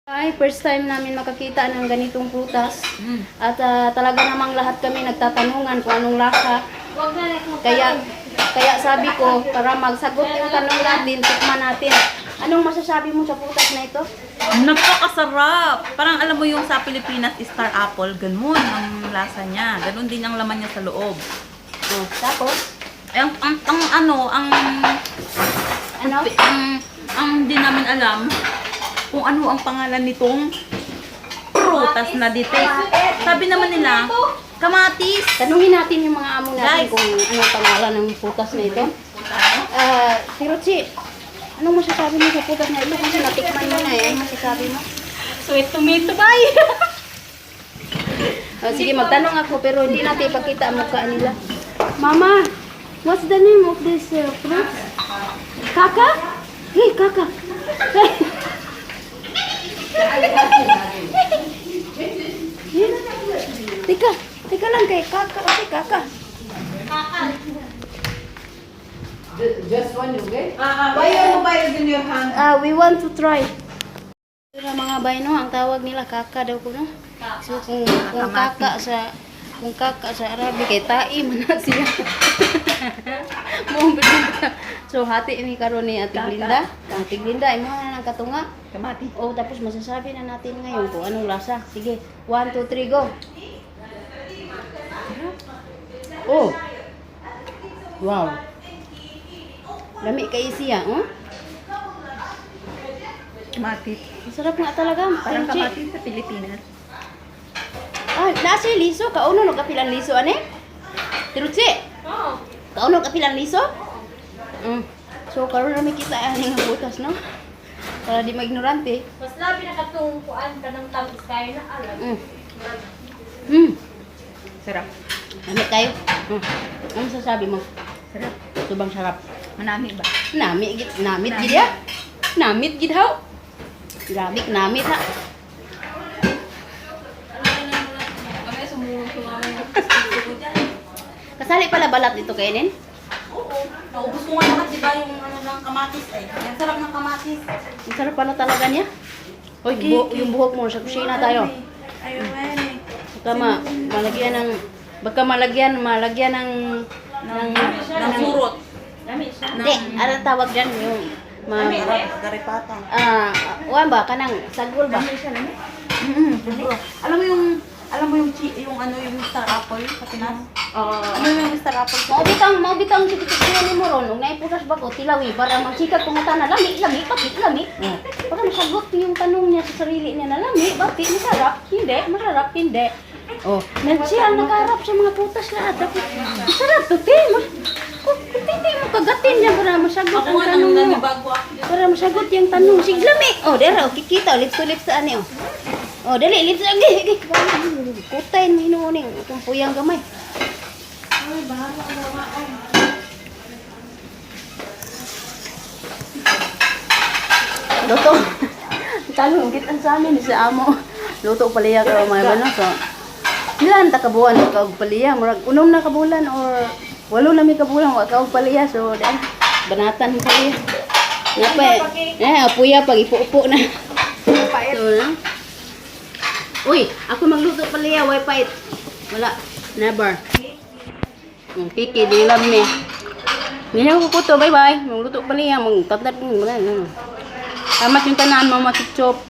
Ay, first time namin makakita ng ganitong prutas. At talaga namang lahat kami nagtatanungan kung anong lasa. Kaya kaya sabi ko, para magsagot yung tanong natin, tikman natin. Anong masasabi mo sa prutas na ito? Napakasarap! Parang alam mo yung sa Pilipinas, star apple, ganun ang lasa niya. Ganun din ang laman niya sa loob. Oh, tapos, Eh, ang ano, ang, ano? ang di namin alam kung ano ang pangalan nitong prutas na dito. Sabi naman nila, kamatis. Tanungin natin yung mga amo natin Guys. kung anong pangalan ng prutas na ito. Ah, si Rochi, anong masasabi mo sa prutas na ito? Kasi natikman mo na eh. Anong masasabi mo? Sweet tomato bye! Oh, sige, magtanong ako pero hindi natin ipakita ang mukha nila. Mama, what's the name of this fruit? Kaka? Hey, kaka. Teka, teka lang kay kaka kasi kaka. Just one, okay? Why your mobile is in your hand? Ah, we want to try. Ito na, mga bay, no, ang tawag nila kaka daw ko, no. So kung kaka sa Arabic kay tai man na siya. Mo Belinda. So hati ni karon ni Ate Glinda. Ate Glinda, imo na ng katunga. Kamatis. Oh, tapos masasabi na natin ngayon kung anong lasa. Sige, 1 2 3 go. Oh. Wow. Lami kay siya, oh. Kamatis. Masarap nga talaga. Parang Crunchy. kamatis sa Pilipinas. Ah, nasa yung liso. Kauno no kapilang liso, ane? Tirutsi? Oo. Kauno kapilang liso? So, karon na may kita ani nga butas, no? Para di maignorante. Mas labi na katong kuan ka ng tamis kayo na alam. Sarap. Lami kayo. Ano sasabi mo? Sarap. Subang sarap. Manami ba? Nami gid, namit gid ya. Namit gid haw. Grabe, namit ha. Kami sumulong sumama yung gusto ko dyan. Kasali pala balat dito kainin? Oo. Naubos ko nga lahat, di ba, yung ano ng kamatis eh. Ang sarap ng kamatis. Ang sarap pala talaga niya. Hoy, yung buhok mo sa kusina tayo. Ayun, eh. Baka malagyan ng baka malagyan malagyan ng Ng surot. Hindi, ano tawag diyan yung ma, Garipata. ah, uwan ba kanang sagol ba? Alam mo yung ano yung star apple sa Pinas? Ano yung star apple? Mao bitang sige ni mo ron ug naiputas ba ko tilawi para magsikat pangutana lami lami pati lami. Oh. Para masagot yung tanong niya sa sarili niya na lami, bati masarap, hindi, masarap, hindi. Oh, na siya ang nakaharap sa mga putas lahat. Tapos, masarap to, te. Kung hindi mo kagatin niya para masagot Ako ang nga tanong nang mo. nanibago ako. Para masagot yung tanong. Sige, lami. Oh, dera, oh, kikita. Oh, lips to lips sa ani, oh. Oh, dali, lips. Okay, okay. Kutay, hinuuning. Itong puyang gamay. Luto. Tanong, kita sa amin sa amo. Luto pala ya ka mga ano. So, ilan ta kabuan ka og paliya? Murag unom na kabulan or walo na mi kabulan wa ka og paliya. So, dahil banatan paliya. Nga pa eh. Eh, apuya pag ipo-upo na. So, na. Uy, ako magluto paliya, way pait. Wala, never. Ang kiki, di love me. Hindi ko kuto, bye-bye. Magluto paliya, magtatlat. Wala, ano. Tamat yung tanan, mama, chop.